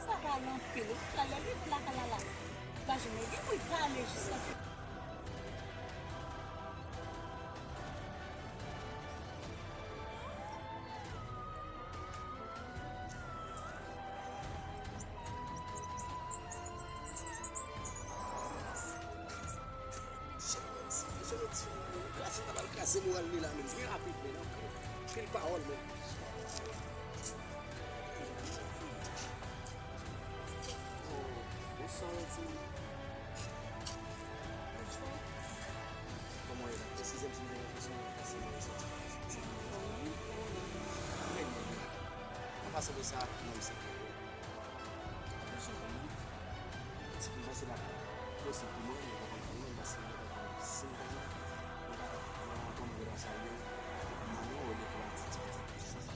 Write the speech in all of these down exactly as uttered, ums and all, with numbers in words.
Sa pale anpil, ou pral lè li lakay la la. Li pa janm gen pou l pale jiskaske Kraze, kraze moral li la, men. Byen rapid, men. Anpil, anpil pawòl, men. Oh, bonswa, ti. Kòman w ye la? Eskize m si m te gen kesyon nan pase mwen soti. Trè byen. An pasan de sa, non m se Kevin. Ti, m panse l ap posib pou mwen, mwen pa konn fanmi m, paske mwen pa konn si m ta nan, mwen pa, mwen pa konn relasyon avè l, mwen, olye pou l ap di ti pitit. Sa pa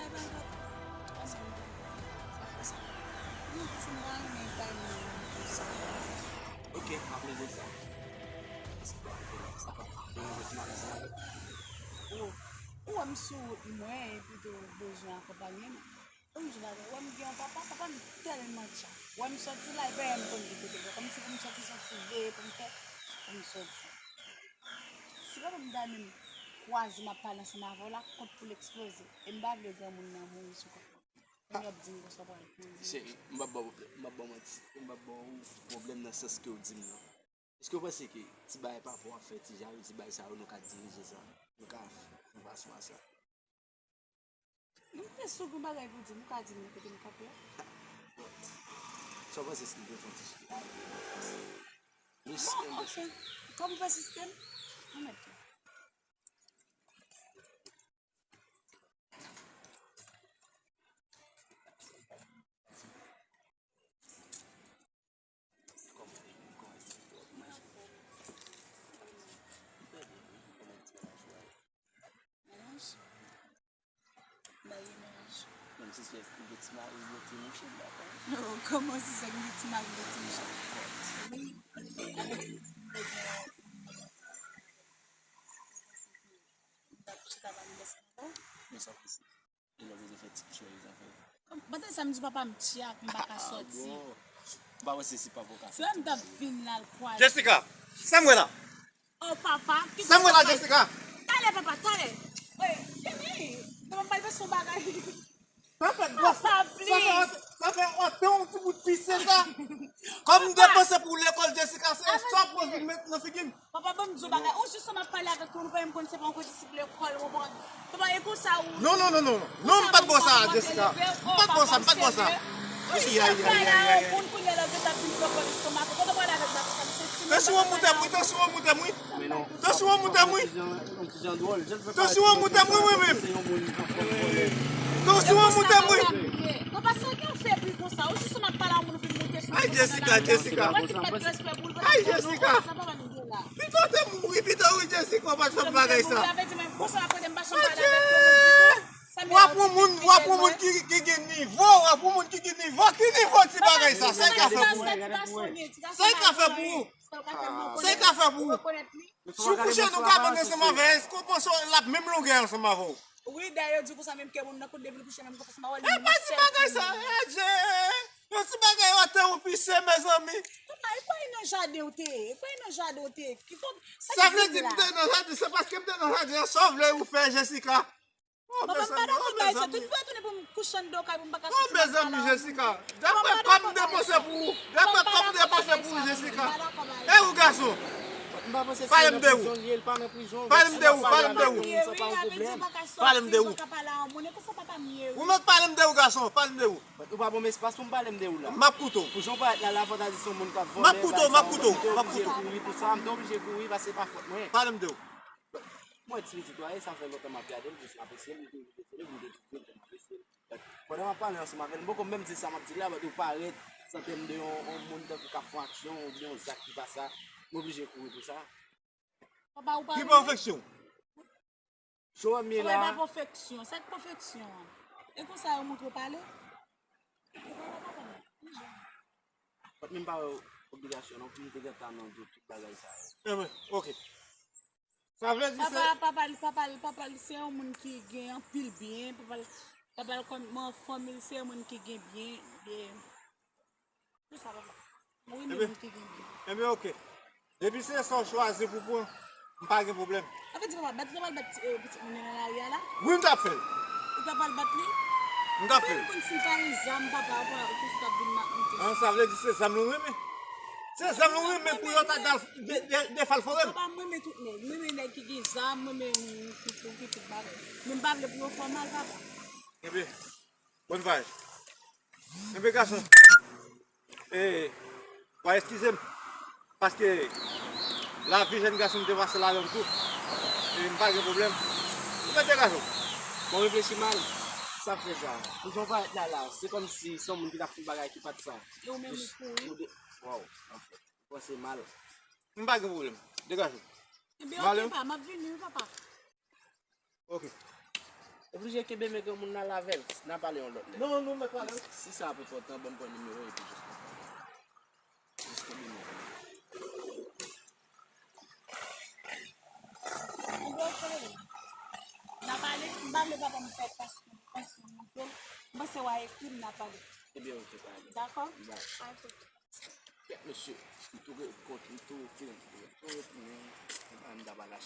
enpòtan. Ansanm, sa fè sa. Non, si m ta renmen, ta renmen konsa. Ok, m ap regle sa. Sa pa, sa pa, mwen mèsi, m ap mèsi avè w. Ou, ou wè m sou wout mwen, epi tou bezwen akonpanye m. Ou m di bagay, ou wè m gen yon papa, papa m tèlman tcha. Ou wè m sòti la, e pa m konn ki kote m ye. Kòmsi pou m sòti, sòti veye pou m fè, pou m sòti. Si papa m ta menm kwaze m ap pale ansanm avè w la, kont pou l eksploze. E m pa vle granmoun nan mouri sou kont mwen. Kounye a w ap di m konsa w pral poze. Cheri, m p ap ba w pwoblèm, m p ap ba w manti, m p ap ba w pwoblèm nan sans ke w di m nan. Èske w panse ke ti bagay papa w ap fè, ti jalouzi, bagay sa yo, nou ka dirije sa? Nou ka fè fason a sa? M te sou gon bagay pou di m, ou ka di m kote m kanpe a. Sa w panse si m te fè yon ti chita? Bon, ok. Kòm ou pèsiste, m mèt tou. Menm si se pou gen ti mari, gen ti mouche, m pa konnen. Oh, kòman si se pou gen ti mari, gen ti mouche? Wi. M t ap chita pa m lèse ankò. Men sa w panse? Ou pa bezwen fè ti kouche yo zafè. Pandan sa m di papa m tchak, m pa ka sòti. Bon. Ou pa panse si papa w ka fè ti kouche? Si m t ap vin la l kwaze. Jessica, sa m wè la? Oh, papa, ki sa m wè la, papa? Jessica? Talè, papa, talè. Ey, fini. Papa m pral pase yon bagay. Sa fè gwòs. Papa, sa fè please. Sa fè ontan yon ti bout pis, se sa? Kòm m depanse pou lekòl, Jessica, se sa pou vin met nan figi m. Papa, ban m di w bagay. Ou jis m ap pale avèk ou, nou pa menm konn se pa yon kondisip lekòl, ou konprann? Papa, e konsa ou. Non, non, non, non. Non, m pa t ba w sa, Jessica. M pa t ba w sa, m pa t ba w sa. Ayi, ayi, ayi, ayi, ayi. Moun kounye a la, yo t ap vin pran kòl estomak. Kote w prale avèk bak sa, misye ti moun. Tansyon an moute m, wi, tansyon an moute m, wi. Tansyon an moute m, wi. Tansyon an moute m, wi, mwen menm. Tansyon an moute m, wi. Papa, sa k ap fè bri konsa? Ou jis m ap pale a moun, ou vin moute sou mwen. Ayi, Jessica, Jessica. Ayi, Jessica. Pito w te mouri pito, wi, Jessica, w pa t fè m bagay sa. Adje! W ap yon moun, w ap yon moun ki, ki gen nivo, w ap yon moun ki gen nivo. Ki nivo ti bagay sa? Sa l ka fè pou ou? Sa l ka fè pou ou? Sa l ka fè pou ou? Si w kouche, nou ka vin ansanm avè l. Èske w panse l ap menm longè ansanm avè w? Wi, dayè yo di konsa menm ke moun nan kout depi l kouche menm konsa ansanm avè l. E pa ti bagay sa, adje! Yon ti bagay yo te ou pise, mezanmi. Papa, e pa nan jaden w te ye? E pa nan jaden w te ye? Ki kòb sa ki vle di la? Sa vle di m te nan jaden, se paske m te nan jaden an, sa w vle ou fè, Jessica? Oh, papa, m pa dakò bay sa. Tout fwa tounen pou m kouche anndan kay pou m pa ka soti. Oh, mezanmi, Jessica. Dapre kòb m depanse pou ou. Dapre kòb m depanse pou ou, Jessica. E ou, gason? Pale m de ou. Pale m de ou, pale m de ou. Pale m de ou. Ou mèt pale m de ou, gason, pale m de ou. Ou pa ban m espas pou m pale m de ou la. M ap koute w. Pou jan w parèt la, la, fò ta di se yon moun k ap vòlè, m ap koute w, m ap koute w, m ap koute w. Kouri pou sa, m te oblije kouri paske se pa fòt mwen. Pale m de ou. Mwen ti pitit ou a ye, sa fè lontan m ap gade l, jis m apresye l, m te oblije di l, m te di l m apresye l. Pandan m ap pale ansanm avè l, m poko menm di sa m ap di l la, but ou parèt, santi m de yon, yon moun tankou k ap fè yon aksyon, oubyen yon zak ki pa sa, m oblije kouri pou sa. Papa, ou pa renmen? Ki pèfeksyon? Jan w wè m ye la. Papa, e pa pèfeksyon. Sa k pèfeksyon an? E konsa yo montre w pale? Ou pa wè papa m? Ki jan? But menm pa wè obligasyon non pou m te gentan nan tout, tout bagay sa yo. Enben, ok. Sa vle di se papa, papa l, papa l, papa l se yon moun ki gen anpil byen, papa l, Papa l kòm, mwen, fanmi l se moun ki gen byen, byen. Pou sa, papa. Mwen renmen moun ki gen byen. Ebyen, oke. Depi se sa w chwazi pou pran, m pa gen pwoblèm. An fèt, papa, bat, papa, bat, eh, pitit moun nan lari a la? Wi, m t ap fè l. Ou t ap al bat li? M t ap fè l. Ou konn si l pa gen zam, papa, papa, ou konn si l t ap vin ma-, monte. An, sa vle di se zam nou renmen. Se zam nou renmen pou yo ta dal de, de, defalfore m. Papa, m renmen tout nèg. M renmen nèg ki gen zam, m renmen moun ki, ki, ki tout bagay. Men m pa vle pou yo fè w mal, papa. Ebyen, Bòn vwayaj. Enben gason, e, w a eskize m, paske lavi jèn gason m te pase ladan m tou. E m pa gen pwoblèm. Ou mèt degaje w. Bon, reflechi mal, sa fè sa. Pou jan w parèt la la, se kòmsi se yon moun ki t ap fè yon bagay ki pa t sa. E ou menm ou kouri. Ou de-, waw, ou panse mal. M pa gen pwoblèm. Degaje w. Ebyen, oke, pa, m ap vini, wi, papa. Ok. Oblije kenbe men granmoun nan, lave l, n a pale yon lòt lè. Non, non, mèt pale. Si sa ap enpòtan, ban m pran nimewo epi jis n a pale. Jis kenbe men. N a pale, m pa vle papa m fè paske, paske m panse w a ekri m, n a pale. Ebyen, ok, pale. Dakò? Bye. Ok. Kèt, mesye, m tou rekont, m tou retire, m tou retounen, m pa, m ta pa lage.